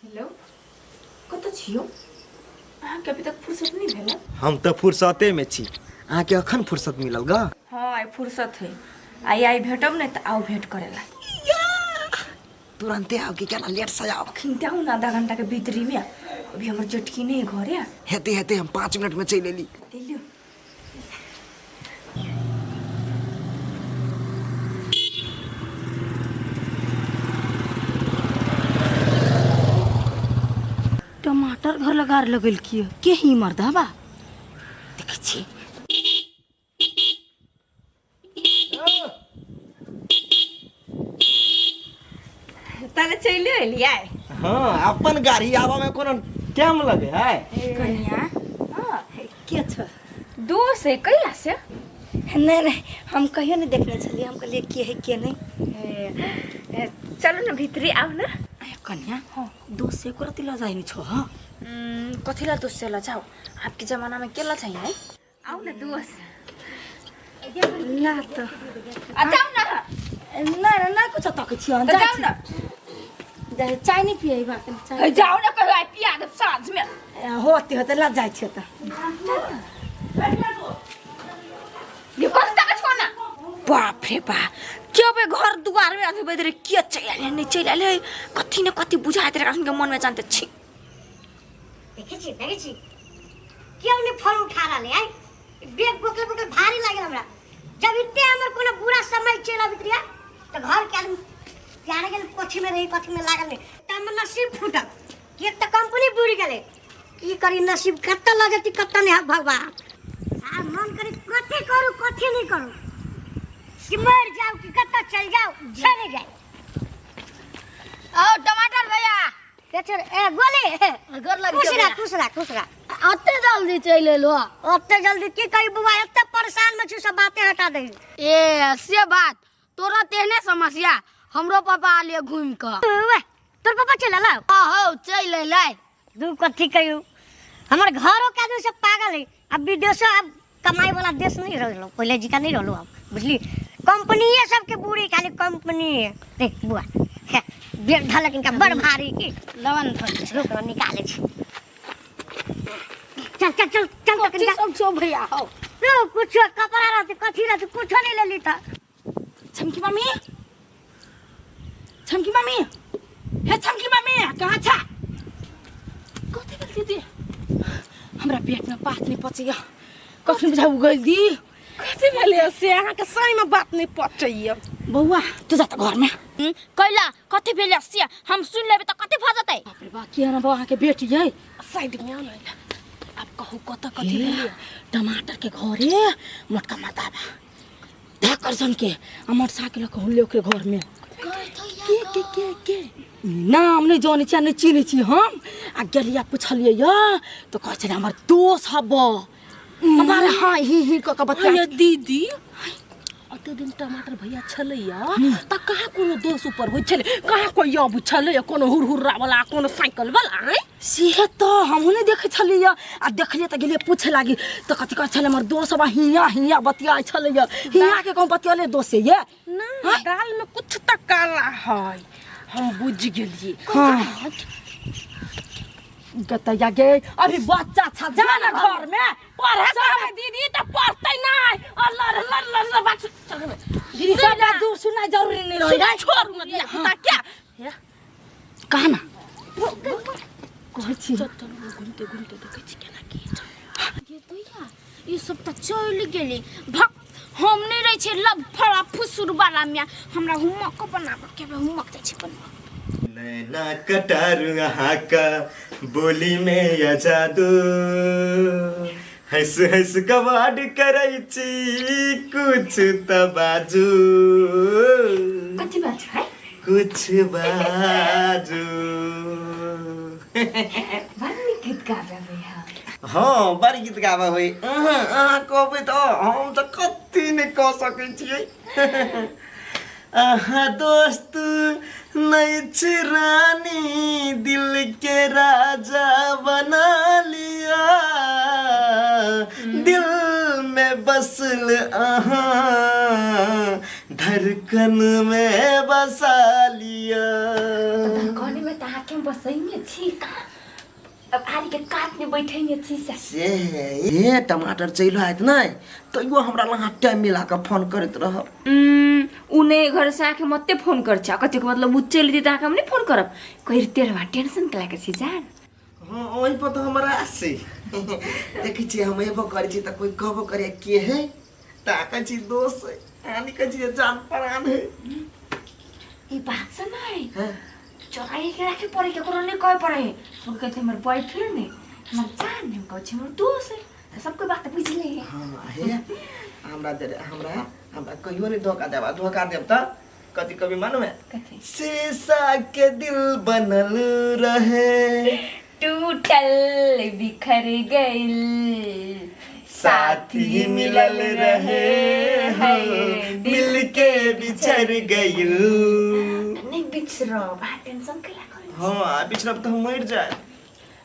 Hello, कतऽ छी यौ? अहाँके अभी तक फुर्सत नहि भेल? हम तऽ फुर्सतेमे छी, अहाँके अखन फुर्सत मिलल ग? हँ, आइ फुर्सत है। आइ आइ भेटब नहि तऽ आउ भेंट करेला। तुरन्ते आउ कि केना लेट से आउ? अखन तऽ आउ ने, आधा घंटाके भीतरीमे। अभी हमर जेठकी नहि है घरे। हेतै हेतै, हम 5 मिनटमे चलि एली। लियौ। टमाटर घर लगा लगल किए के ही मर्दाबा देखै छी। ताले चलि एलियै? हाँ, अपन गाड़ी आबऽ में कोनो टाइम लगे है? कनिया, हाँ। के छ? दोस्त है। कैला से? नहीं नहीं, हम कहियो नहीं देखने छलियै। हम कहलियै के है के नहीं। ए, ए, चलू ने भीतरी आउ ने। अरे कन्या, हाँ, दोस्त से एको रत्ती लजाइ नहीं छो? हाँ। कथी ला दोस्त से लजाओ? आपके जमाना में के लजाइ है? आउ ने दोस्त। ना त आ जाउ ना। ना ना ना, कुछ तकै छी हम। तऽ जाइ जाउ छी। ने। जाइ, चाय नहीं पियै बा कनी चाय। हे, जाउ ने, कहियो आइ पिया देब साँझ में। होते होते ला जाइ छियै तऽ। ये कथी तकै छौ ना? बाप रे बा, के बे घर दुआर में अभी बदरे के चलि आयल है? नहि चलि आयल है, कथी ने कथी बुझाइत रहे के मन में, जानते छी। देखै छी, देखै छी, केओ नहि फोन उठा रहल है। बैग बोकले बोकले भारी लागल हमरा। जब इतने हमर कोनो बुरा समय चलि अबैत रहिए तऽ घर के आदमी जाने गेल कथी में रही, कथी में लागल नहीं, तऽ हमर नसीब फूटल। एक तऽ कंपनी बुड़ि गेलै। की करी, नसीब कतऽ लऽ जेती कतऽ नहि, भगवान। आ मन करी कथी करू कथी नहीं करू, कि मरि जाऊ कि कतऽ चलि जाऊ, से नहीं जाए। आओ टमाटर भैया। के ए गोली। गोर लग। खुश रह, खुश रह, खुश रह। अते जल्दी चलि एलो? ओते जल्दी की कही बुआ, एते परेशान में छी, सब बातें हटा दही। ए से बात, तोरा तेहने समस्या। हमरो पापा आलिए घूमि कऽ। उए, तोर पापा चलि एलौ? हो, चलि एलै। दू कथी कहियौ, हमर घरो के आदमी सब पागल है। अब विदेशो अब कमाई वाला देश नहीं रहलो, पहले जिका नहीं रहलो अब, बुझली? कंपनीये सबके बुरी, खाली कंपनी। देख बुआ, हे, बेग धलक इनका बड़ भारी की लवन। रुक ना, निकाले छी। चल चल चल चल। कथी सब छौ भैया हौ? कुछ कपड़ा रहते, कथी रहते, कुछो नहीं लेली था। छमकी मम्मी, छमकी मम्मी, हे छमकी मम्मी, कहाँ छा? कथी भेल दीदी? हमरा पेट में बात नहीं पचैया, कखन बुझाउ गेल दी। कथी भेलै से? अहाँके सहीमे बात नहि पचैया। बौआ, तू जा तऽ घरमे। कैला, कथी भेलै से हम सुनि लेबै तऽ कथी भऽ जेतै? बाप रे बा, के ना बौआ, अहाँके बेटी यै। साइडमे आउ ने, आब कहू, कतऽ कथी भेलै? टमाटर के घरे मोटका मताबा धाकर सन के आ मोटरसाइकिल लऽ कऽ हुनले ओकरे घरमे। के के के के नाम नहि जानै छी आ नहि चिन्है छी हम। आ गेलियै, पुछलियै य तऽ कहै छलै हमर दोस्त हब। हमारे हाँ ही ही कऽ कऽ बतिया। ये दीदी, ओते दिन टमाटर भैया छलैया तऽ कहाँ कोनो दोस्त ऊपर होइ छलै? कहाँ कोइ अबै छलैया, कोनो हुरहुर्रा वाला, कोनो साइकिल वाला? आँय, से तऽ हमहूँ नहि देखै छलियै। आ देखलियै तऽ गेलियै पूछे लागी तऽ कथी कहै छलै, हमर दोस्त सब हियाँ हियाँ बतियाइ छलैया। हियाँ के कहूँ बतियले दोस्त ये? ना, दाल में कुछ तऽ काला है, हम बुझि गेलियै। हाँ गतैया गे, अभी बच्चा छ, जा ना घर में पढ़े चलबै दीदी तऽ पढ़तै नहि। अल्लाह रे लड़ लड़ लड़ बात। चलबै दीदी, सब बात दूर सुननाइ जरूरी नहीं रहै। छोड़ू ना दिया पुता क्या। कहा ना कहै छी। चल चल, घूमते घूमते देखै छी केना की छै। ये भैया, ई सब तऽ चलि गेलै। भक, हम नहि रहै छियै लभ फड़ा फुसुर वाला में। हमरा हुमक बनाबऽ के बा, हुमक जाइ छी बनबऽ। नैना कटार अहाँ का, बोली में या जादू, हंस हंस कबाड करै छी, कुछ त बाजू। कथी बात छै? कुछ बाजू। बड़ नीक गीत गाबै भैया। हाँ, बड़ गीत गाबै होइ। अहाँ अहाँ कहबै तऽ हम तऽ कथी नहि कऽ सकै छियै। अहाँ दोस्त नहीं छी रानी, दिल के राजा बना लिया, दिल में बसल अहाँ, धड़कन में बसा लिया। धड़कन में तऽ अहाँके बसल। सही में छी कहाँ अब आरी के कात में बैठे में छी से से हे टमाटर चलि आयत नहि तैयो हमरा लग टाइम मिला कऽ फोन करैत रहब। उ नहि घर से आके मते फोन कर छ कथी के मतलब उ चलि जेतै अहाँके हम नहि फोन करब करिते रहबा टेंशन के लागे छी जान। हाँ ओहि पर तऽ हमरा आस छै। देखै छियै हम एबो करै छी तऽ कोइ कहबो करे के है तऽ कहै छी दोस्त है आनी कहै छी जान प्राण है। ई बात से नहीं हाँ। चोराई के राखे पड़े केकरो नहीं कहे पड़े सब कहते हमर बॉयफ्रेंड है हमर जान है हम कहै छी हमर दोस्त है सबके बात बुझ ले है। हाँ हे हमरा दे हमरा हमरा कहियो नहीं धोखा देबा धोखा देब तऽ कथी कभी मालूम है कथी शीशा के दिल बनल रहे टूटल बिखर गइल साथी मिलल रहे हो मिल के बिछड़ गइल। नहीं बिछड़ब आ टेंशन के लागल। हाँ बिछड़ब तऽ हम मरि जाए।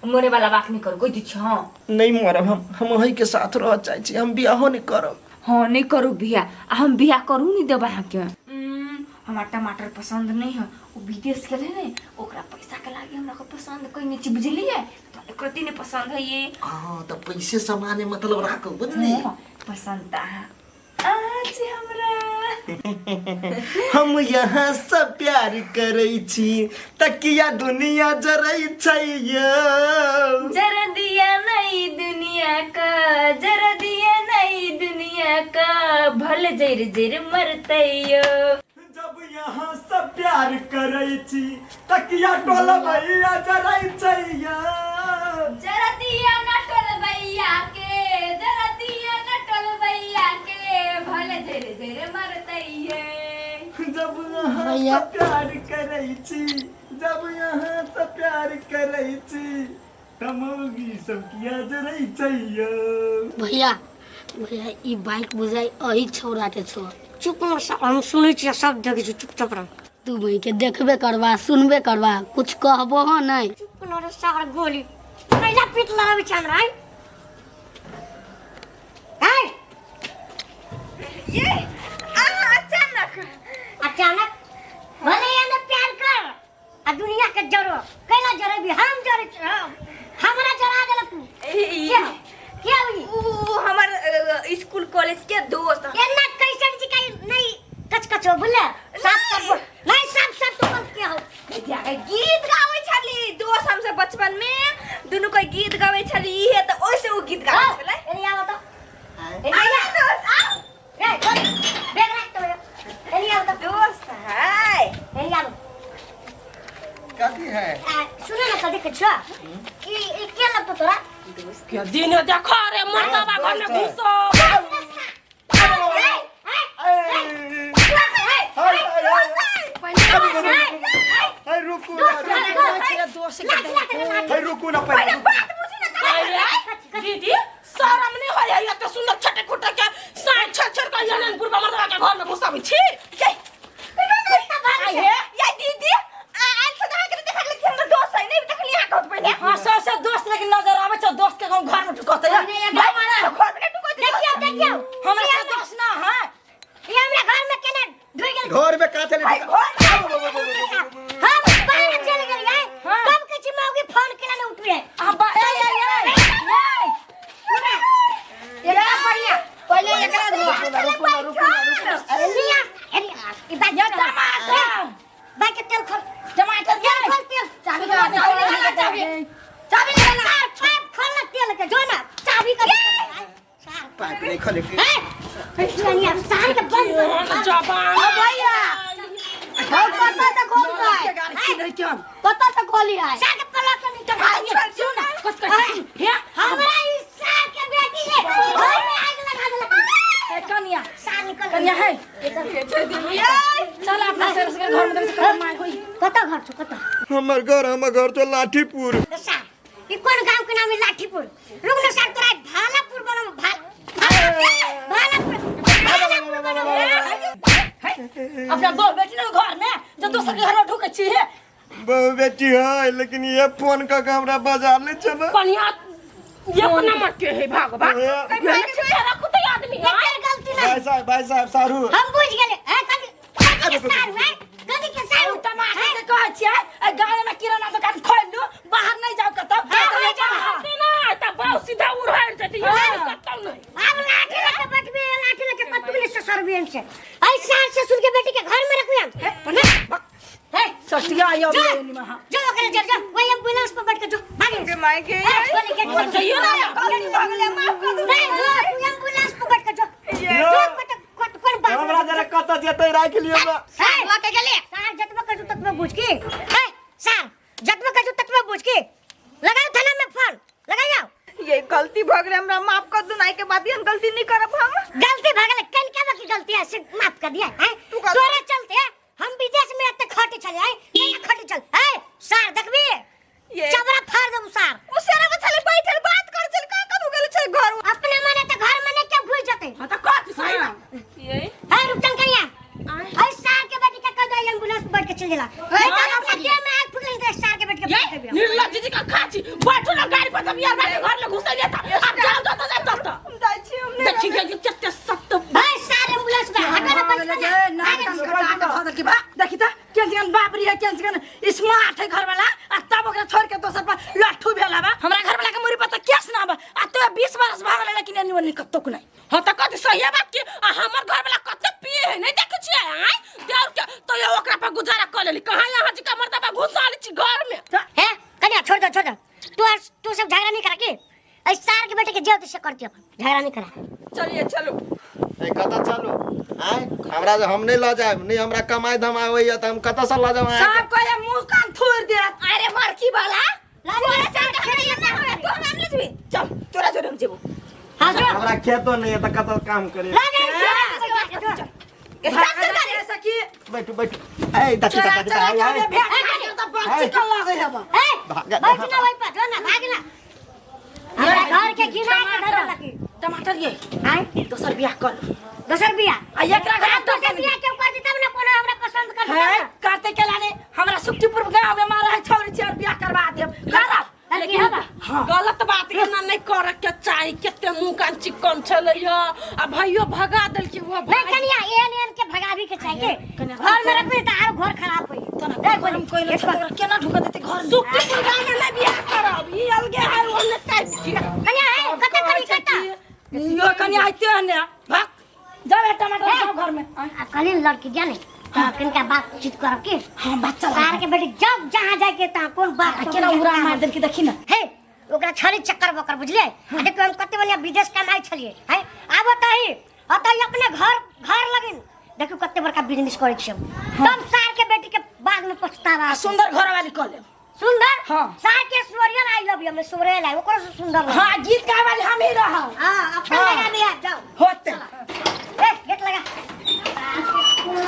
मरे वाला बात नहीं करू कोई दिछ। हाँ नहीं मरब हम वही के साथ रह चाहे छी हम बियाहो नहीं करब। हाँ नहीं करू बियाह आ हम बियाह करू नहीं देब अहाँके। हमरा टमाटर पसंद नहीं है वो विदेश गेलै ने ओकरा पैसा के लागे हमरा के पसंद कोई नहीं छी बुझलियै तो एकरती नहीं पसंद है ये। हाँ तो पैसे समाने मतलब राखू बुझलियै। हाँ, पसंद त अहाँ आज हमरा हम यहाँ सब प्यार करै छी तकिया दुनिया जरै छै यौ। जरा दिया नहीं दुनिया का जरा दिया नहीं दुनिया का भल जर जर मरतै यौ। जब यहाँ सब प्यार करै छी तकिया टोलबैया जरै छै यौ। जरा दिया ना टोलबैया के जरा दिया ना टोलबैया के भल जर जर मरतै यौ। जब यहाँ सब प्यार करै छी जब यहाँ सब प्यार करै छी तमौगी सब किया जरै छै यौ। भैया भैया ई बाइक बुझाइ अही छौड़ा के छौ। चुप हम सुनै छियै सब देखै छी चुपचाप रह। तू बहिन के देखबे करबा सुनबे करबा कुछ कहबो हो नहीं। चुप न रे सागर गोली कैला पीट लड़ाबै छै हमरा हैं। ये अहाँ अचानक अचानक भले ये प्यार कर आ दुनिया के जरो कैला जरेबी हम जरे हमरा जरा देलक तू। के हुई उ हमर स्कूल कॉलेज के दोस्त। एना कैसन छी कहीं नहीं कचकचो बुझले साफ साफ नहीं साफ साफ तो बोल के हो। गीत गाबै छली दोस्त हमसे बचपन में दुनू कोई गीत गाबै छली इहे त ओइसे उ गीत गाबै छलै। एनी आबो तो एनी आ दोस्त आओ ए बैग राख तो एनी आबो तो दोस्त हाय एनी आबो कथी है सुनो ना कथी के छ ई के लगतो तोरा दोस्त के दिन देखो रे मर्दबा घर में घुसो। रुकू ना रुकू ना पहले बात बुझी ना दीदी शरम नहीं होय है एते सुंदर छोटे खुटे के साई छर छर के यनन बुढ़बा मर्दबा के घर में घुसाबै छी। ये दीदी आयल से अहाँ के देखल कि हमर दोस्त है नहीं देखली अहाँ कहत पहिले। हां सब सब दोस्त लेकिन नजर आबै छै दोस्त के गाँव घर में ढुकतै है। भाई मारा घर में ढुकतै। देखियो देखियो हमरा से दोस्त ना है ये हमरा घर में केना ढुक गेल घर में का चले भाई घर हम बाहर चल गेल है तब के चिमाओ फोन केला ने उठू है। अब ए ए ए ए बढ़िया पहले एकरा धो रुकू ना रुकू ना अरे मियां अरे ई बात टमाटर बाइक के तेल खोल टमाटर तेल खोल तेल चाबी चाबी चाबी चाबी पाइप खोल ना तेल के जो ना चाबी का पाइप नहीं खोले के ए सार के बंद कर जबान भैया कत्ता से खोल के नहीं क्या कत्ता से खोली है सार के पलक नहीं तो भाई सुन ना कस कस हे हमरा ई सार के बेटी ने घर में आग लगा देलक। ए कन्या सार निकल कन्या है चल अपना सर के घर में देख कर मार होई कत्ता घर छौ कत्ता हमर घर तो लाठीपुर। सार ई कोन गांव के नाम है लाठीपुर रुक ना सार तोरा भालापुर बनम भालापुर भालापुर बनम। अपना दो बेटी ने घर में जो दोसर के घर में ढुकै छी हे बहु बेटी है लेकिन ये फोन का हमरा बजा ले चलो कन्या ये नंबर के है भाग भाग बेचारा कुत्ते आदमी है एकर गलती नहीं भाई साहब सारू हम बुझ गेले ए कथी कथी के सारू है कथी के सारू टमाटर के कहै छियै ए गाँव में किराना दुकान खोल लू बाहर नहीं जाओ कतौ हाँ, ना त बाऊ सीधा उड़ाड़ जेतै ये कतौ नहीं आब लाठी लेके बैठबे लाठी लेके कतू ले ससुर बियन से ऐ सास ससुर के बेटी के घर में रखबे हम हे सटिया आयो जो महा जो ओकरे जर जो वही एम्बुलेंस पर बैठ के जो भाग गे माय गे ए, बोले गेट जइयो ना गलती भऽ गेलै माफ कर दू नहीं जो तू एम्बुलेंस पर बैठ के जो यो। जो कत कत कोन बात हमरा जरा कतऽ जेतै राखि लियौ ना सार लके गेले सार जतबे कहू ततबे बुझ की ए सार जतबे कहू ततबे बुझ की लगाओ थाना में फोन लगाओ ये गलती भऽ गेलै हमरा माफ कर दू ना के बाद एहन गलती नहीं करब हम गलती भऽ गेलै कन के बाकी गलती है से माफ कर दिया हैं तू कर- तोरे चलते हैं, हम विदेश में एते खटे छले हैं नहीं खटे चल ए सार देखबी ये चबरा फाड़ देबू सार ओ सेरा में छले बैठल बात कर छल का कतू गेल छै घर अपने मने तो घर में नहीं क्या घुस जते हां त कथी सही बात ये ए रुकन करिया ए सार के बेटी के कह दो एम्बुलेंस पर बैठ के चल गेला ए तो अपना देह में आग फूक लेते सार के बैठ के ये बैठ के निर्लज्ज जी का खाची बैठो ना गाड़ी पर तब यार बैठ घर में घुस लिया था अब जाओ तो तो तो हम जाइ छी हम नहीं देखी के कते सत्य भाई सार एम्बुलेंस में हटो ना बैठ के देखी देखी त केन केन बाप रे केन केन स्मार्ट है घर वाला आ तब ओकरा छोड़ के दोसर पर लट्ठू भेला बा हमरा घर वाला के मुरी पर त केस ना बा आ तो 20 बरस भागल लेकिन एनी ओनी कतौ नहीं हां त कथी सही बात के आ हमर घर वाला कते पिए है नहीं देखे छियै आय देवर के तो ये ओकरा पर गुजारा कर लेली कहां यहाँ जी का मर्दबा घुसाल छी घर में हे कन्या छोड़ दो छोड़ दो तू और तू सब झगड़ा नहीं करा के ऐ सार के बेटे के जेल से करती अपन झगड़ा नहीं करा चलिए चलो ए कतऽ चलू आँय हमरा जे हम नहि लऽ जायब नहि हमरा कमाइ धमाइ होइए तऽ हम कतऽसँ लऽ जायब अहाँके सब कोई मुंह कान थोड़ देत अरे मरकी वाला तोरा साथ हमरा ये ना होवे तू हमरा नहीं लेजबी चल तोरा जोरे हम जेबो हां जो हमरा खेतो नहि है तऽ कतऽ काम करे ला जा जो चल सरकारी सखी बैठू बैठू ए देखी चला देखी चला आय के आय भेट गेल त बच्ची के लगे हेबा ए भाग- बैठ ना वही पर जो ना भाग ना हमरा घर के गिरा के धर लकी टमाटर ये आय दोसर बियाह कर लू। दोसर बियाह आ एकरा घर आ दोसर बियाह क्यों कर देता ना कोनो हमरा पसंद कर है देता करते के लाने हमरा सुखटीपुर गांव में मारा है छौरी छी और बियाह करवा देब करब लड़की हवा हाँ गलत बात के ना नहीं करे के चाही कते मुंह कान चिकन छलै आ भैयो भगा देलकी वो नहीं कन्या एहन एहन के भगावी के चाहिए घर में रखबे त आरो घर खराब होई तना गरम कोइले छ तोरा केना ढुका देते घर में सुखटीपुर गांव में नहीं बियाह करब ई अलगे है ओने टाइप के कन्या है कत करी कत यो कन्या आइते ने भाग जा बे टमाटर खाओ घर में आ कली लड़की जाने तो किनका बातचीत करब के हां बच्चा सार के बेटी जब जहां जाए के तहां कोन बात केना उड़ा मार देल के देखी ना हे ओकरा छड़ी चक्कर बकर बुझलिए आ देखियो हम कते बढ़िया विदेश कमाई छलिए है आब तही अतही अपने घर घर लगिन देखियो कते बड़का बिजनेस करै छियै हम। तब सार के बेटी के बाद में पछतावा आ सुंदर घर वाली कर लेब सुंदर हाँ। सार के सोरियल I love you हमें सोरियल आई ओकरो से सुंदर लगे। हां गीत गावे वाली हम ही रहब हाँ